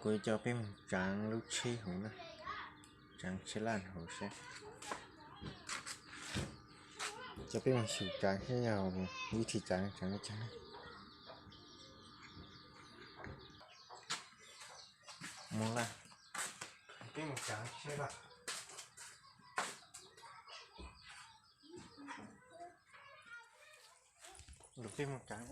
Kuv coj peb mus tsaav lub tsheb hauv na, tsaav tsheb laj hauv seb. Coj peb mus xyum tsaav seb yog vib thib tsaav tsaav li cas na. Mus laj, peb mus tsaav seb laj. Peb mus tsaav.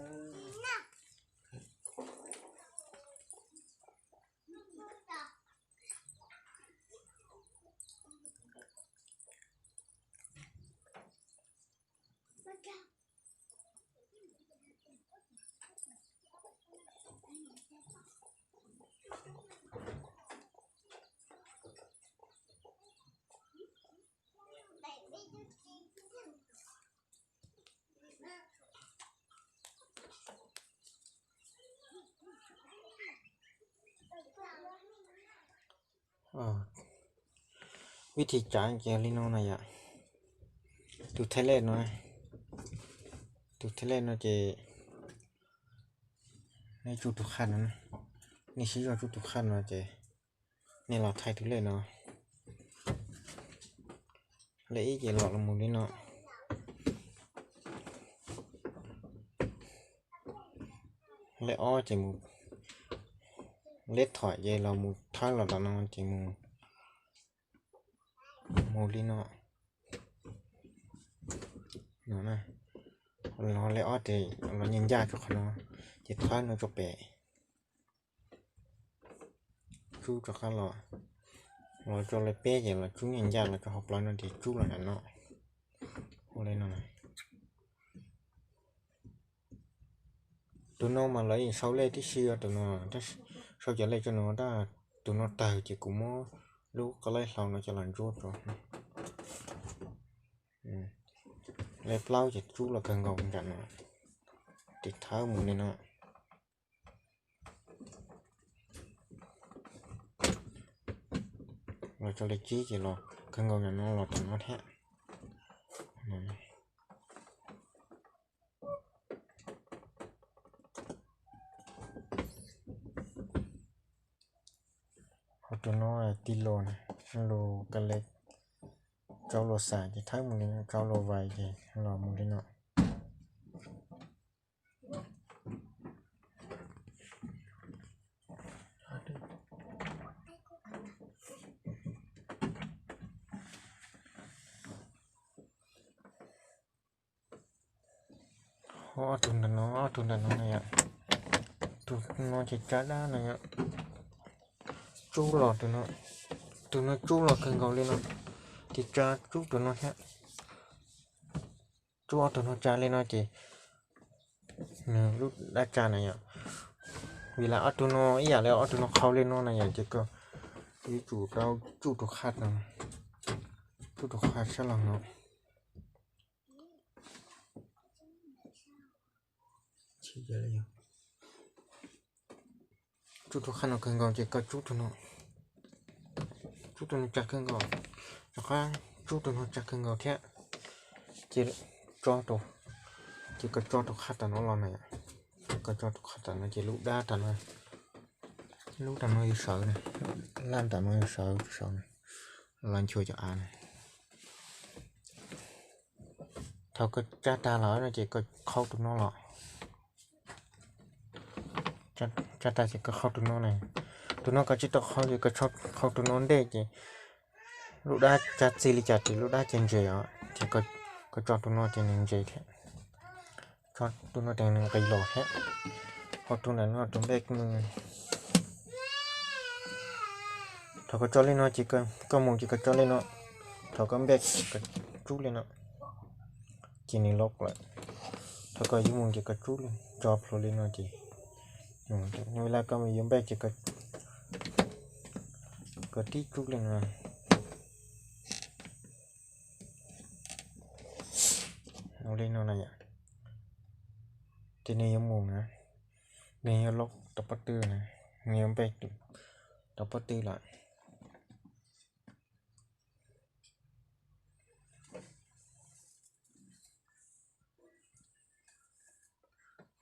Vib thib tsaav ces li no na yom. Tus thaiv lej no, tus thaiv lej no ces nej tsuj tus qhaj no, nej siv zog tsuj tus qhaj no ces nej los thaij tus lej no. Lej ib ces los los mus li no. Lej ob ces mus, lej thom ces los mus thawb los tom no ces mus, mus li no. No, lej ob ces los nyem ncaj rau qhov no, ces thawb no rau pem. Tsub rov qab los, los rau lej peb ces los tsub nyem ncaj los rau hauv plawv no ces tsub los nram no. Ua li no. Tus no mas lawv yeej sau lej tib si tus no, sau cov lej tso no tab, tus no tawg ces kuv muab lub qab laib hlau no coj los ntsuab rau. Lej plaub ces tsub los kawg nkaus nram no, ces thawb mus li no. Los rau lej tsib ces los kawg nkaus nram no los tom no thiab. Ho tus no tij laug, lus ka le, rau lus xas ces thawb mus li no, rau lus vais ces los mus li no. Ho ob tug ntawm no, ob tug ntawm no na yom, tus no ces tsab dab no yom, tsub los tus no, tus no tsub los kawg nkaus li no, ces tsa tsub tus no thiab. Tsub ob tug no tsa li no ces nws lub dab tsa na yom. Vim las ob tug no ib yam li ob tug no qhau li no na yom, ces koj yuav tsum rau tsuj tus qhaj no, tsuj tus qhaj sab laug no. Tsuj tus qhaj no kawg nkaus ces koj tsub tus no, tsub tus no tsa kawg nkaus, rov qab tsub tus no tsa kawg nkaus thiab. Ces tso, ces koj tso tus qhaj tom no los na, koj tso tus qhaj tom no ces lub dab tom no, lub tom no yuav sawv na, laj tom no yuav sawv saum na, los nchuav cov av na. Thaum koj tsa tag lawm no ces koj qhau tus no los. Tsa tag ces koj qhau tus no na. Tus no koj tsis tau qhau ces koj qhau tus no ntej ces lub dab tsa txij li cas ces lub dab ces ntses os, ces koj tso tus no ces nws ntses thiab. Tso tus no ces nws nqis los thiab. Ho tus ntawm no tus npej, thaum koj tso li no ces koj mus ces koj tso li no, thaum koj npej ces koj tsub li no, ces nws loj lawm. Thaum koj yuav mus ces koj tsub li, tso plhuav li no ces, li koj yuav npej ces koj tib tsub li no. Ua li no na yom, ces nws yuav mus na, nws yuav loj rau pob tw na, nws yuav npej rau pob tw lawm.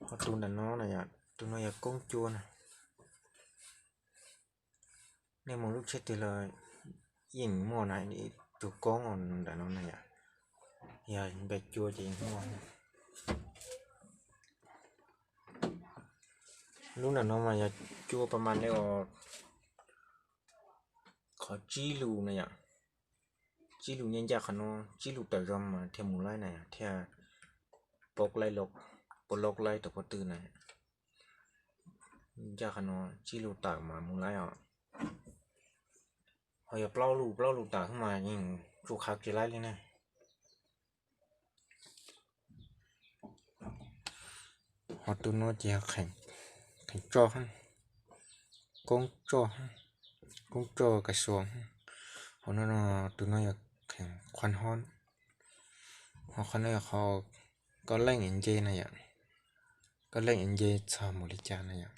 Ho tus ntawm no na yom, tus no yog koob cua na. Nej mus lub tsheb twg los yeej muaj na, ib tug koob ntawm no na yom. Yog npe cua ces yeej muaj. Lub ntawm no mas yog cua pas mas li os, qhov tsib lus na yom. Tsib lus nyob ncaj qhov no, tsib lus tawm zog mas thiaj mus laib na, thiaj pab laib, pab laib tau pob tw na. Ncaj qhov no tsib lus tawm mas mus laib os. Ho yog plaub lus, plaub lus tawm mas yeej tsuj qhawv tsis laib li na. Ho tus no ces yog kheem tsoj, koob tsoj, koob tsoj kas xuas. Ho no tus no yog kheem qhuas hob. Ho qhov no yog qhov koj leej es nce na yom, koj leej es nce txog mus li cas na yom.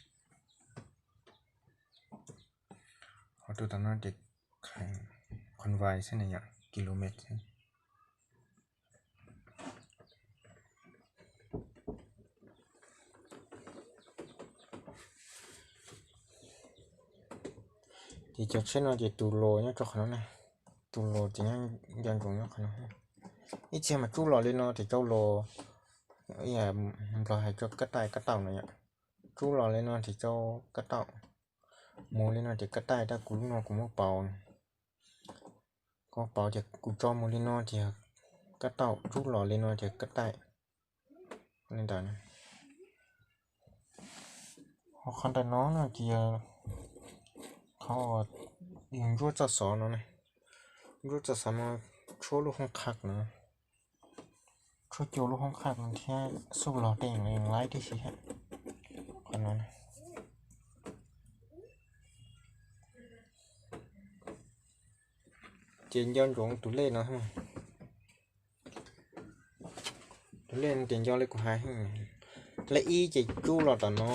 Ho tus tom no ces kheem qhuas vais xwb na yom, kilomet xwb. Ces cov tsheb no ces tus los nyob rau qhov no na, tus los ces nyob nco ntsoov nyob qhov no. Ib txhia mas tsub los li no ces rau los, Nplog hais rau kab taij kab taum no yom. Tsub los li no ces rau kab taum, mus li no ces kab taij, tab kuv lub no kuv muab pauv, kuv pauv ces kuv tso mus li no ces kab taum, tsub los li no ces kab taij. Li ntawd. Ho qhov ntawm no no ces yog qhov uas yus ntsuab txoj xov no, ntsuab txoj xov no, tshuab lub hoob qhaj no, tshuab cua lub hoob qhaj no thiab xuj los tej yeej laib tib si. Qhov no ces nco ntsoov tus lej no, tus lej no ces nco li kuv hais, lej ib ces tsub los tom no,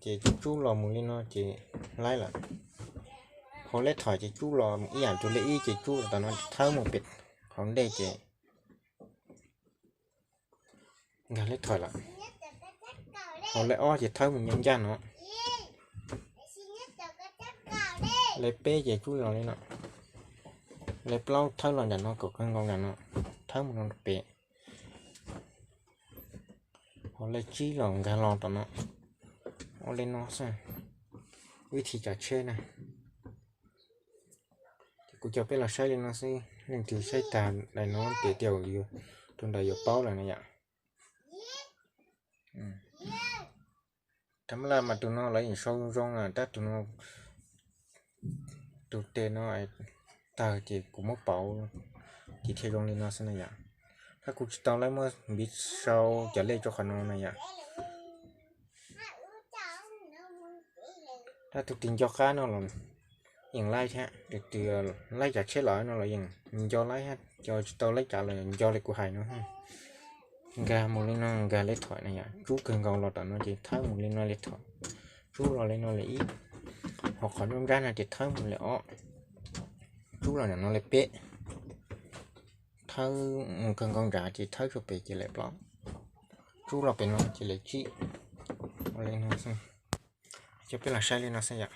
ces tsub los mus li no ces laib lawm. Hauv lej thoim ces tsub los ib yam, tus lej ib ces tsub los tom no thawb mus pem hauv ntej ces nkag lej thoim lawm. Hauv lej ob ces thawb mus nyob ncaj no. Lej peb ces tsub los li no. Lej plaub thawb los nram no kom kawg nkaus nram no, thawb mus no rau pem. Hauv lej tsib los nkag los tom no. Ua li no xwb, vib thib tsav tsheb na. Ces kuv coj peb los saib li no xwb, leej twg saib tag daim no ces tej zaum tus ntawd yuav paub lawm na yom. Tham laj mas tus no lawv yeej sau zoo zoo na, tab tus no, tus tes no tawg ces kuv muab pauv ces thiaj zoo li no xwb na yom. Tab kuv tsis tau lawv muab npiv sau cov lej rau qhov no na yom. Tab tus tis nco qab no los yeej laib thiab, tus tis laib tsav tsheb lawm no los yeej nco laib thiab, cov tsis tau laib tsav los nco li kuv hais no. Nkag mus li no nkag li thoim na yom, tsub kawg nkaus los tom no ces thawb mus li no li thoim, tsub los li no li ib, ho qhov nruab nrab no ces thawb mus li ob, tsub los ntawm no li peb, thawb mus kawg nkaus nrad ces thawb rau pem ces li plaub, tsub los pem no ces li tsib. Ua li no xwb, coj peb los saib li no xwb yom.